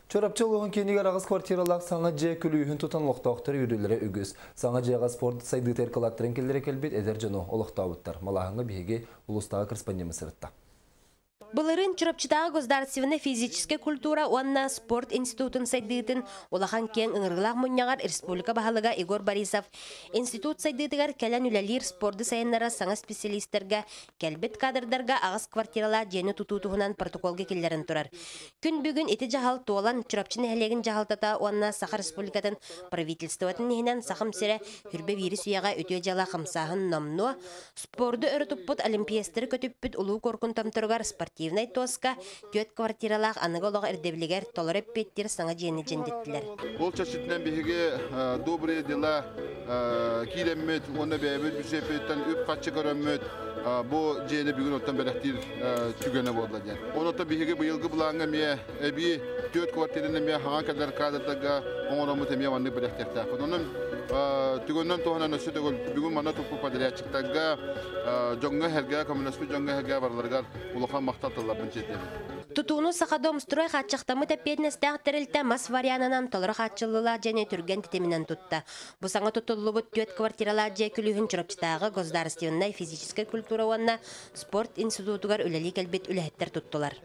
Чурапчы улууһун киинигэр аҕыс квартиралаах саҥа дьиэ күлүүһүн тутан олохтоохтор үөрүүлэрэ үгүс. Саҥа дьиэҕэ спорт сайдыытыгар кылааттарын киллэрэ кэлбит эдэр дьону олохтообуттар. Малааһыҥҥа биһиги улуустааҕы корреспондеммыт сырытта. Былырыын Чурапчытааҕы государственнай физическэй культура уонна спорт институтун сайдыытын улахан киэҥ ыҥырыылаах мунньаҕар республика баһылыга Егор Борисов институт сайдыытыгар кэлэн үлэлиир спорду сайыннарар саҥа специалистарга кэлбит кадрдарга аҕыс квартиралаах дьиэни тутуу туһунан протоколга киллэрэн турар. Күн бүгүн ити дьаһал туолан Чурапчы нэһилиэгин дьаһалтата уонна Саха Республикатын правительствотын иһинэн Сахам сирэ хүрбэ биирис үйэҕэ үтүө дьыала хамсааһын номнуо спорду өрө туппут олимпиецтары көтүппүт Улуу Куоркун томторугар спортивнай тоска түөрт квартиралаах аныгы олох ирдэбилигэр толору эппиэттиир саҥа дьиэни дьэндиттилэр. Ол чэрчитинэн биһиги Добрые дела киирэммит уонна бэйэбит бүддьүөппүтүттэн үп-харчы көрөммүт бу дьиэни бүгүн оттон бэлэхтиир түгэнэ буолла диэн. Онон биһиги быйылгы былааҥҥа эмиэ эбии түөрт квартираны эмиэ хаҥа кэлэр кадрдарга оҥороммут эмиэ маннык бэлэхтиэхтээхпит. Онон түгэнинэн туһанан өссө төгүл бүгүн манна туппут подрядчиктарга дьоҥҥо-сэргэҕэ көмөлөспүт дьоҥҥо-сэргэҕэ барыларыгар улахан махтал тылларбын тиэрдэбин. Тутууну Сахадомстрой хааччахтаммыт эппиэтинэстээх тэрилтэ мас варианынан толору хааччыллыылаах дьиэни түргэн тэтиминэн тутта. Бу саҥа тутуллубут түөрт квартиралаах дьиэ күлүүһүн Чурапчытааҕы государственнай физическэй культура уонна спорт институтугар үлэлии кэлбит үлэһиттэр туттулар.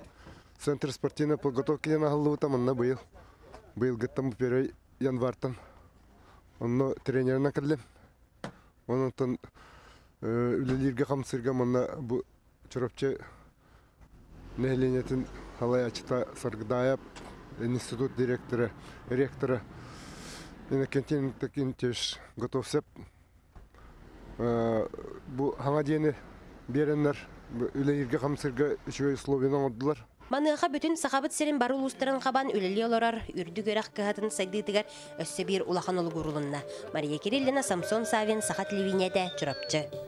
Центр спортивной подготовки диэн аһыллыбыта манна быйыл. Быйылгыттан бу первый январьтан онно тренеринэн кэллим. Онтон үлэлииргэ хамсыырга манна бу Чурапчы нэһилиэнньэтин салайааччыта Саргыдаев, институт директора, ректора Иннокентий Иннокентьевич Готовцев бу хаҥа диэни биэрэннэр үлэлииргэ хамсыырга үчүгэй условияны оҥордулар. Маныаха бүтүн Сахабыт сирин бары улуустарын хабан үлэлии олорор үрдүк үөрэх кыһатын сайдыытыгар өссө биир улахан олук уурулунна. Мария Кириллина, Самсон Савин, Саха телевидениетэ, Чурапчы.